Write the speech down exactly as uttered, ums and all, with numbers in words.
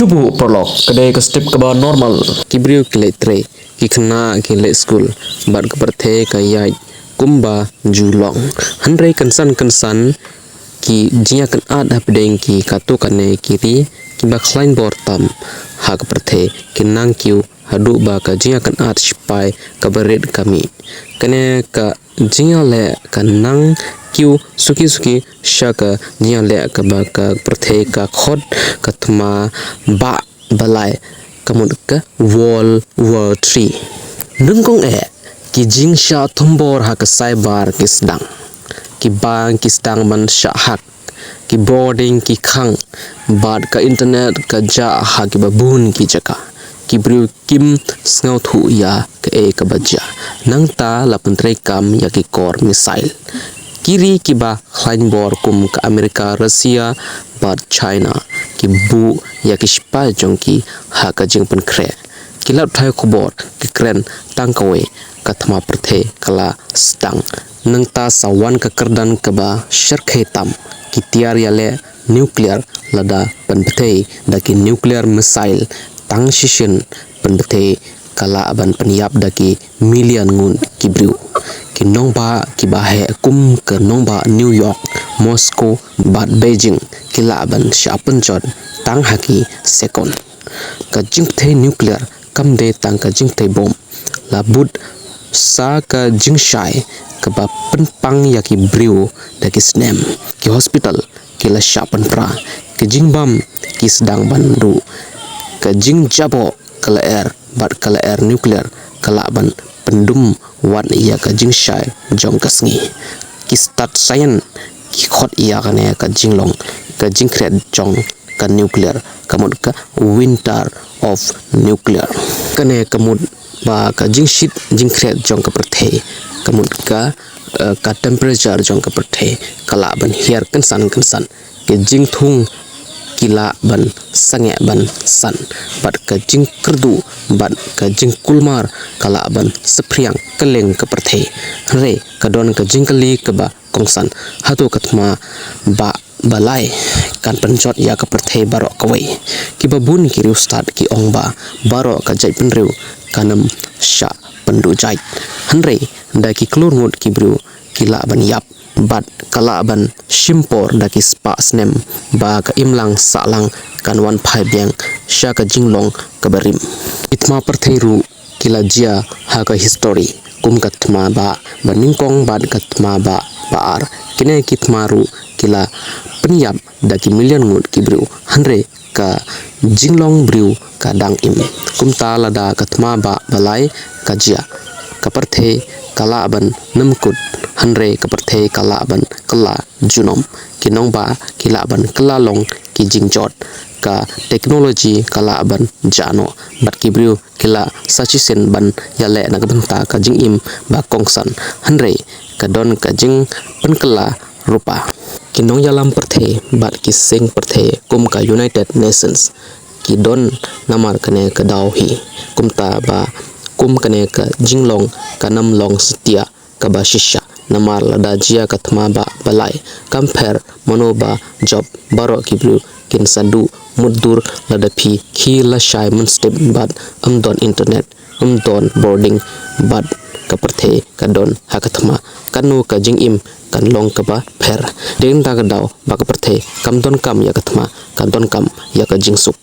Tubu paralok, ka dei ka step kaba normal. Ki briew ki leit trei, ki khynnah ki leit skul, bad ka pyrthei ka ïaid kumba ju long. Hynrei kynsan kynsan ki jingïakynad hapdeng ki katto katne ki ri kiba khlaiñ bor tam ha ka pyrthei ki nang kiew haduh ba ka jingïakynad sipai kaba rit ka mih. Kane ka jingïaleh ka nang kiew suki suki sha ka jingïaleh kaba ka pyrthei ka khot ka thma ba balai, ka mut ka World War Three. Nyngkong eh, ki jingshah thombor ha ka cyber ki sdang. Ki bank ki sdang ban shah hack, ki boarding ki khang, bad ka internet ka jah ha kiba bun ki jaka. Ki briew kim sngewthuh ïa kaei kaba jia. Nangta la pyntreikam ïa ki kor missile. Ki ri kiba khlaiñ bor kum ka Amerika, Russia bad China ki buh ïa ki sipai jong ki ha ka jingpynkhreh. Ki lad pathai khubor ki kren tang kawei, ka thma pyrthei ka la sdang. Nangta sa wan ka kyrdan kaba shyrkhei tam, ki tiar ïaleh nuclear lada pynbthei da ki nuclear missile. Tang shisien pynbthei ka lah ban pynïap da ki million ngut ki briew. Ki nongbah kiba heh kum ka nongbah New York, Moscow bad Beijing ki lah ban shah pynjot tang ha ki sekon. Ka jingbthei nuclear kam dei tang ka jingbthei bom, la bud sa ka jingshai kaba pynpang ïa ki briew da ki snem. Ki hospital ki la shah pynpra, ki jingbam ki sdang ban duh, ka jingjaboh ka lyer bad ka lyer nuclear ka lah ban pyndum wat ïa ka jingshai jong ka sngi. Ki stad science ki khot ïa kane ka jinglong, ka jingkhriat jong ka nuclear, ka mut ka winter of nuclear. Kane ka mut ba ka jingshit jingkhriat jong ka pyrthei, ka mut ka, eh, ka temperature jong ka pyrthei ka lah ban hiar kynsan kynsan. Ka jingthung ki lah ban sangeh ban san, bad ka jingkyrduh bad ka jingkulmar ka lah ban saphriang kylleng ka pyrthei. Hynrei ka don ka jingkylli kaba kongsan, hato ka thma ba balai kan pynjot ïa ka pyrthei baroh kawei? Kiba bun ki riewstad ki ong ba baroh ka jaitbynriew kan ym shah pynduh jait. Hynrei da ki klur ngut ki briew ki lah ban ïap, bad ka lah ban shim por da ki spah snem ba ka imlang sahlang kan wan phai biang sha ka jinglong kaba rim. Ki thma pyrthei ruh ki la jia ha ka histori kum ka thma ba banyngkong bad ka thma ba ba ar. Kine ki thma ruh ki la pynïap da ki million ngut ki briew. Hynrei ka jinglong briew ka dang im. Kumta lada ka thma ba balai ka jia, ka pyrthei ka lah ban nyngkut, hynrei ka pyrthei ka lah ban kylla junom. Ki nongbah ki lah ban kylla long ki jingjot, ka technology ka lah ban jah noh, bad ki briew ki lah sa shisien ban ïaleh na ka bynta ka jingim ba kongsan. Hynrei ka don ka jingpynkylla rupa. Ki nongïalam pyrthei bad ki seng pyrthei kum ka United Nations ki don namar kane ka daw hi. Kumta ba kum kane ka jinglong kan ym long satia kaba shisha. Namar lada jia ka thma ba balai, kam pher mano ba jop, baroh ki briew kin sa duh mutdur lada phi khie lashai mynstep bad ym don internet, ym don boarding bad ka pyrthei ka don ha ka thma. Kano ka jingim kan long kaba pher? Dei na ka daw ba ka pyrthei kam donkam ïa ka thma, kan donkam ïa ka jingsuk.